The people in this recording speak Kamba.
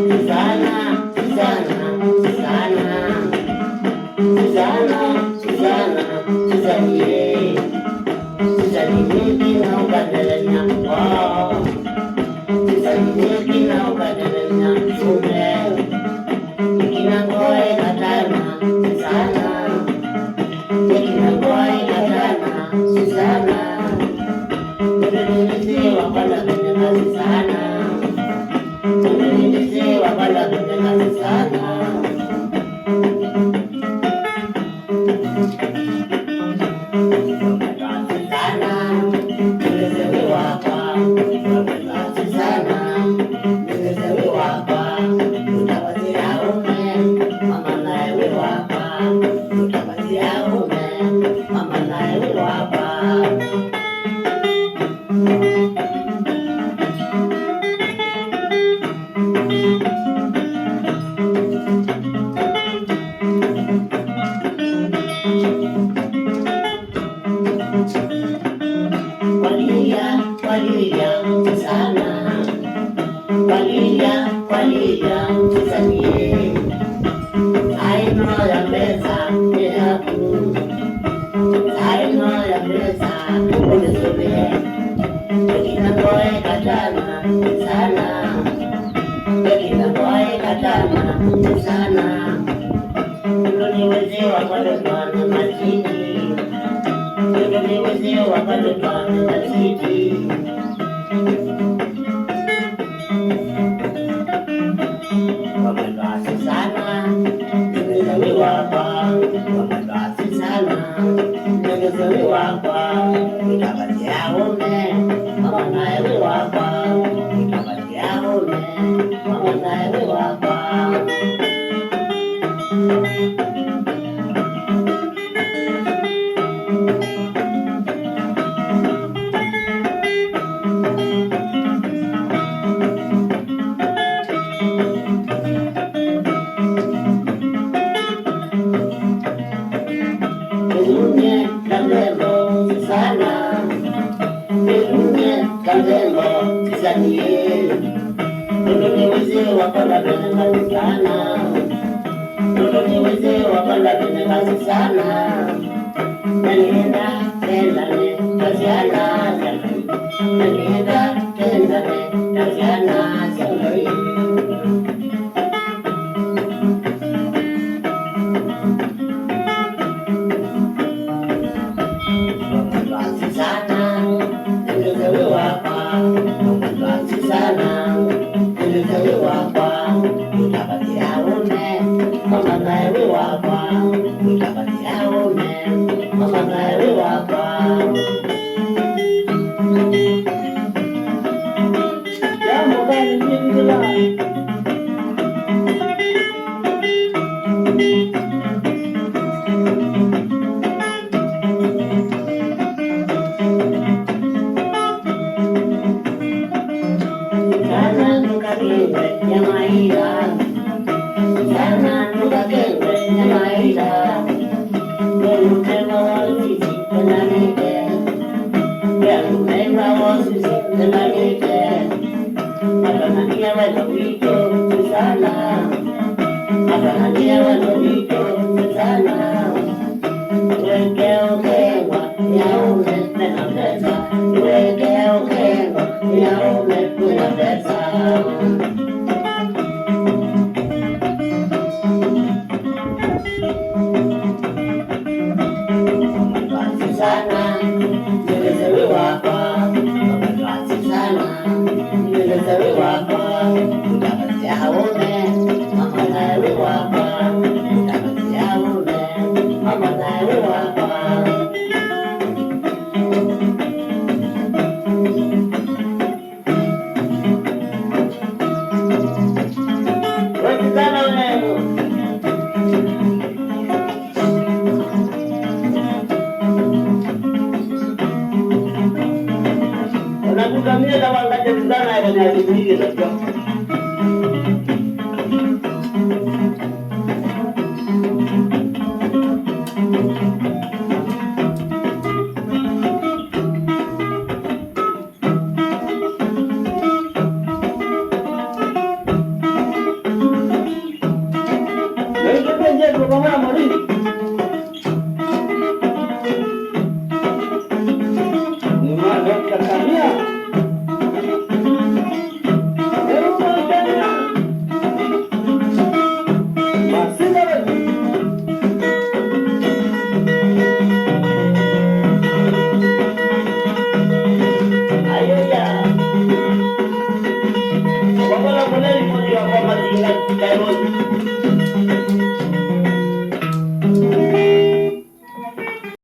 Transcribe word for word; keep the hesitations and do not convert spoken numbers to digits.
Susana, Susana, Susana. Susana, Susana, Susanie. Susanie, kina ũkatelemya. Oh. Susanie, kina ũkatelemya. Sume. Kina ngoe katana, Susana. Kina ngoe katana, Susana. Nĩnĩsĩ wakwa na Susana. Nĩnĩsĩ wakwa na Susana. Susana, nĩnĩsĩ wĩ wakwa. Susana, nĩnĩsĩ wĩ wakwa. Ũtavasya ũme, mama nae wĩ wakwa. Ũtavasya ũme, mama nae wĩ wakwa. Kwalilya, kwalilya, Susana. Kwalilya, kwalilya, Susanie. Aino ya mbesa nĩ yaku. Aino ya mbesa ũnĩsũvĩe. Ĩkina ngoe katana, Susana. Ĩkina ngoe katana, Susana. Nũndũ nĩwĩsĩ wakwa ndũtwame masiti. Nũndũ nĩwĩsĩ wakwa ndũtwame masiti. Wamwendwa Susana, nĩwĩsĩ wĩ wakwa. Wamwendwa Susana, nĩwĩsĩ wĩ wakwa. Ũtavasya ũme, mama nae wĩ wakwa. Ũtavasya ũme, mama nae wĩ wakwa. Nĩnumye na nthembo, Susana. Nĩnumye na nthembo, Susanie. Nũndũ nĩwĩsĩ wakwa ndavene na Susana. Nũndũ nĩwĩsĩ wakwa ndavene na Susana. Na nĩenda twendane ta syana sya Ngai. Na nĩenda twendane ta syana sya Ngai. Susana, nĩnĩsĩ wĩ wakwa. Susana, nĩnĩsĩ wĩ wakwa. Ũtavasya ũme, mama nae wĩ wakwa. Ũtavasya ũme, mama nae wĩ wakwa. Kana ndũkakengwe nyama ila. Kana ndũkakengwe nyama ila. Nũndũ ũtema wa ũsisi ũnanĩte. Wĩa mũmemba wa ũsisi ũnanĩte. Matananie wendo witũ, Susana. Matananie wendo witũ, Susana. Weke ũkengwa nĩ aũme mena mbesa. Weke ũkengwa nĩ aũme mena mbesa. Susana, nĩnĩsĩ wĩ wakwa. Susana, nĩnĩsĩ wĩ wakwa. Ũtavasya ũme.